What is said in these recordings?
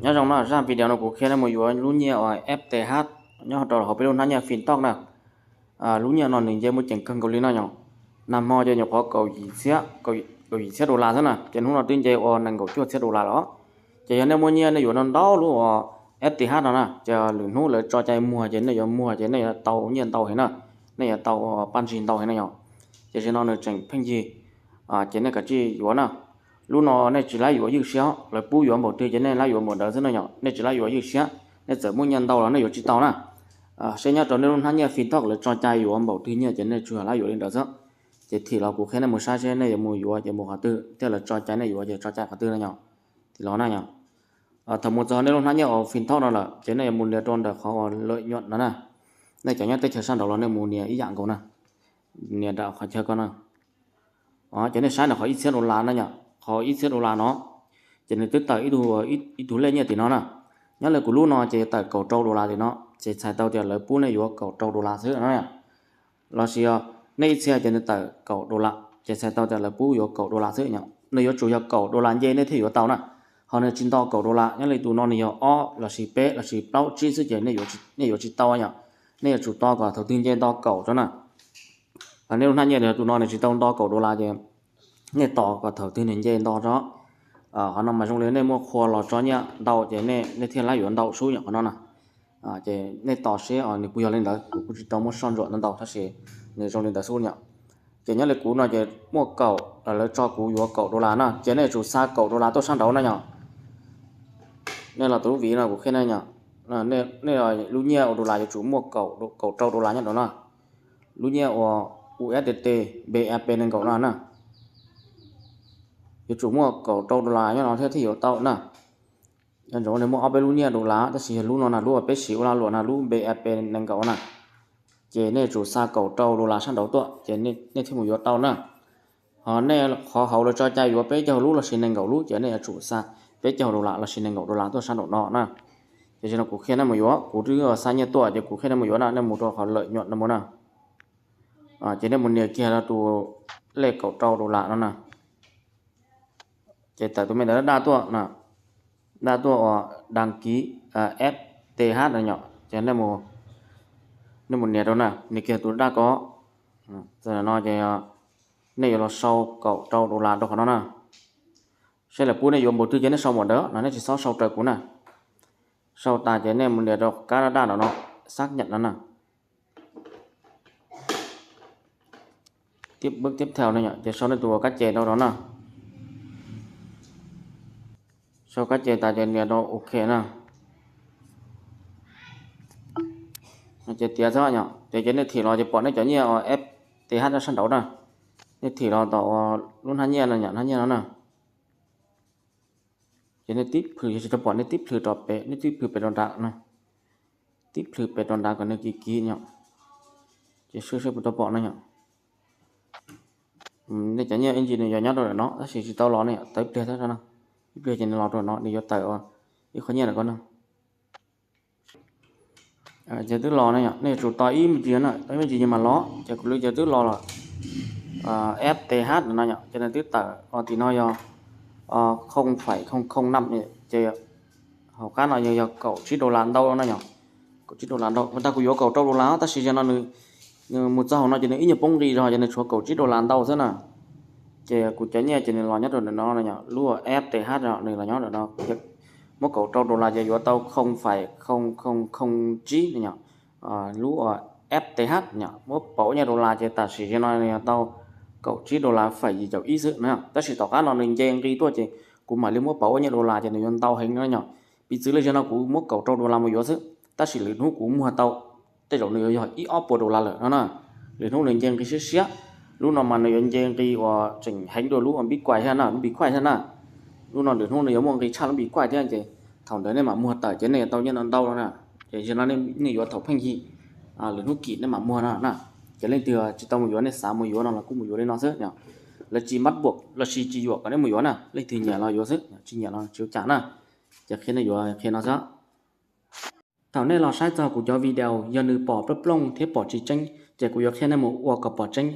Nyob zoo no, zaj video no kuv qhia nej mus yuav lub nyiaj uas F T H nyob rau hauv peb lub hnab nyiaj Fintox na. Lub nyiaj no nws nce muaj ceem kawg nkaus li no yom. Nag hmo ces nyuam qhuav kaum yim txhiab, kaum yim txhiab dollar xwb na, ces hnub no twb nce ua nees nkaum cuaj txhiab dollar lawm. Ces yog nej muaj nyiaj nej yuav no ntau lub uas F T H no na, ces lwm hnub lawv tso cai muag ces nej yuav muag ces nej yuav tau nyiaj ntau heev na, nej yuav tau paj ntsig ntau heev na yom. Ces zaum no nws tseem pheej yig, ces nej kav tsij yuav na. Lub no nej tsis laib yuav ywj siab, lawv pub yuav npaum twg ces nej laib yuav npaum ntawd xwb no yom, nej tsis laib yuav ywj siab, nej txawm muaj nyiaj ntau los nej yuav tsis tau na. Seb nyob rau nej lub hnab nyiaj Fintox lawv tso cai yuav npaum twg nyiaj ces nej tsuas laib yuav li ntawd xwb. Ces thim los kuv qhia nej mus saib seb nej yuav mus yuav ces mus qhov twg thiab lawv tso cai nej yuav ces tso cai qhov twg no yom. Thim los na yom. Thaum mus txog nej lub hnab nyiaj uas Fintox no lawm ces nej yuav mus nias rau ntawm qhov uas lợi nhuận no na. Nej cov nyob teb chaws sab nraud los nej mus nias ib yam nkaus na. Nias nram qhov chaw ko na. Ces nej saib ntawm qhov ib txhiab dollar na yom, qhov ib txhiab dollar no, ces nws twb tawm ib tug lej nyiaj tim no na. Nyob li kuv lub no ces tawm kaum rau dollar tim no, ces txhais tau tias lawv pub nej yuav kaum rau dollar xwb no. Lossis nej ib txhia ces nws tawm kaum dollar ces txhais tau tias lawv pub yuav kaum dollar xwb yom. Nws yuav tsum yog kaum dollar nce nej thiaj yuav tau na. Ho nws tsis nto kaum dollar, nyob li tus no nws yog ob lossis peb lossis plaub tsib xwb ces nej yuav tsis tau yom. Nej yuav tsum tos kom thaum twg nce nto kaum tso na. Nej lub hnab nyiaj tus no nws tsis tau nto kaum dollar ces nej tos kom thaum twg nws nce nto tso. Qhov no mas zoo li nej muaj qhua los tso nyiaj ntau ces nej thiaj laib yuav ntau xwb yom qhov no na. Ces nej tos seb nws puas yog li ntawd, kuv kuj tsis tau muab soj ntsuam ntau ntau tab sis nws zoo li ntawd xwb yom. Ces nyob li kuv no ces muaj kaum, lawv tso kuv yuav kaum dollar na, ces nej yuav tsum xa kaum dollar tuaj sab nraud na yom. Nej los tus lub viv no kuv qhia nej yom, nej lub nyiaj ua dollar yuav tsum muaj kaum rau dollar nyob rau no. Lub nyiaj ua U S D T B A P nees nkaum no na, yuav tsum muaj kaum rau dollar nyob no thiab thiaj yuav tau na. Nco ntsoov, nws muaj ob peb lub nyiaj dollar tab sis yog lub no na, lub uas peb siv ua lag luam na, lub B A P nees nkaum na, ces nej yuav tsum xa kaum rau dollar sab nraud tuaj ces nej thiaj mus yuav tau na. Ho nej qhov hauv lawv tso cai yuav peb caug lub lossis nees nkaum lub ces nej yuav tsum xa peb caug dollar lossis nees nkaum dollar tuaj sab nraum no na. Ces zaum no kuv qhia nej mus yuav, kuv twb xa nyiaj tuaj ces kuv qhia nej mus yuav na, nej mus rau qhov lợi nhuận no mus na. Ces nej mus nias kiag rau tus lej kaum rau dollar no na. Ces tawm tus me ntawd daj tuaj, daj tuaj uas đăng ký F T H no yom, ces nej mus nias rau na, nias kiag tus daj ko. Txawm no ces nej yuav los sau kaum rau dollar rau qhov no na. Seb lawv pub nej yuav npaum twg ces nej sau npaum ntawd no, nej tsis txhob sau raws kuv na. Sau tas ces nej mus nias rau kab daj daj no no, xác nhận no na. Bước tiếp theo no yom, ces sau nej tus kab ces rau no na. Sau kab ces tas ces nias rau OK na. Ces tiav xwb yom, ces nej thim los ces pom nej cov nyiaj F T H nyob sab nraud na. Nej thim los tom lub hnab nyiaj no yom, hnab nyiaj no na. Ces nej tib plhws, yog tsis tau pom nej tib plhws rau pem, nej tib plhws pem rau nrad no. Tib plhws pem rau nrad kom nws kiv kiv yom. Ces seb puas tau pom no yom. Nej cov nyiaj ib ntsis nws yuav nyob rau ntawm no tab sis tsis tau los ne yom, tawm ib pliag thiab no. Ib pliag ces nws los rau no, nws yuav tawm ib qho nyiaj ntawm ko no. Ces twb los ne yom, nej yuav tsum tos ib me ntsis na, tos ib me ntsis mas los, ces kuv lub ces twb los los. F T H no yom, ces nws twb tawm tim no yog không phẩy không không năm, ces hauv qab no yog kaum tsib dollar ntau no yom. Kaum tsib dollar ntau, tag kuv yuav kaum rau dollar tab sis yog no nws mus txog hauv no ces nws ib nyuag poob nqi zog ces nws tshuav kaum tsib dollar ntau xwb na. Ces kuv cov nyiaj ces nws los nyob rau ntawm no no yom, lub F T H no nws los nyob ntawm no. Muab kaum rau dollar ces yuav tau không phẩy không không không chín no yom. Lub F T H yom, muab pauv nyiaj dollar ces tam sim no nws yuav tau kaum tsib dollar phẩy yim caum ib xwb na. Tab sis tom qab no nws nce nqi tuaj ces kuv mam li muab pauv ua nyiaj dollar ces nws yuav ntau heev no yom. Piv txwv li zaum no kuv muab kaum rau dollar mus yuav xwb, tab sis lwm hnub kuv muag tau tej zaum nws yuav yog ib ob puas dollar lawm no na. Lwm hnub nws nce nqi siab siab, lub no mas nws yuav nce nqi uas tseem heev dua lub Bitcoin thiab na, lub Bitcoin thiab na. Lub no lwm hnub nws yuav muaj nqi tshaj lub Bitcoin thiab ces thaum ntawd nej mam muag tawm ces nej yuav tau nyiaj ntau ntau no na. Ces zaum no nej yuav thaum pheej yig, lwm hnub kim nej mam muag no na. Ces leej twg tsis tau mus yuav nej xav mus yuav no los kuj mus yuav li no xwb yom. Lawv tsis bắt buộc lossis tsis yuam kom nej mus yuav na, leej twg nyiam los yuav xwb, tsis nyiam los tsis ua cas na. Ces qhia nej yuav qhia no xwb. Thaum nej los saib txog kuv cov video, yog nws pom plooj plooj thiab pom tsis tseeb, ces kuv yuav qhia nej mus ua kom pom tseeb.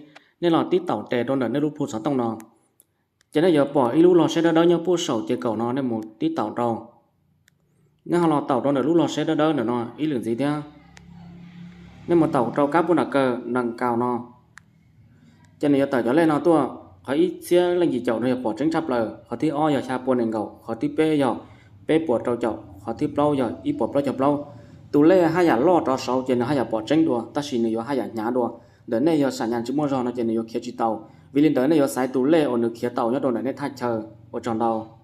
Nej los tib taum tes rau ntawm nej lub phu xov tooj no, ces nej yuav pom ib lub log saib dawb dawb nyob puag saum ces kaum no nej mus tib taum rau. Nej ho los taum rau ntawm lub log seb dawb dawb ntawm no ib lwm ntxiv thiab. Nej mus taum rau kab pub nram kaw nram kaus no, ces nws yuav tawm cov lej no tuaj. Qhov ib txhiab leej yim caum no yog pom tseeb tshaj plaws, qhov thib ob yog xya pua nees nkaum, qhov thib peb yog peb puas rau caum, qhov thib plaub yog ib puas plaub caug plaub. Tus lej haj yam loj rov saud ces nws haj yam pom tseeb dua, tab sis nws yuav haj yam hnyav dua. Ntawm nej yog sam nyas tsis muaj zog no ces nws yuav khiav tsis tau. Vim li ntawd nej yuav xaiv tus lej uas nws khiav tau nyob rau ntawm nej thaj chaw. Ua tsaug ntau.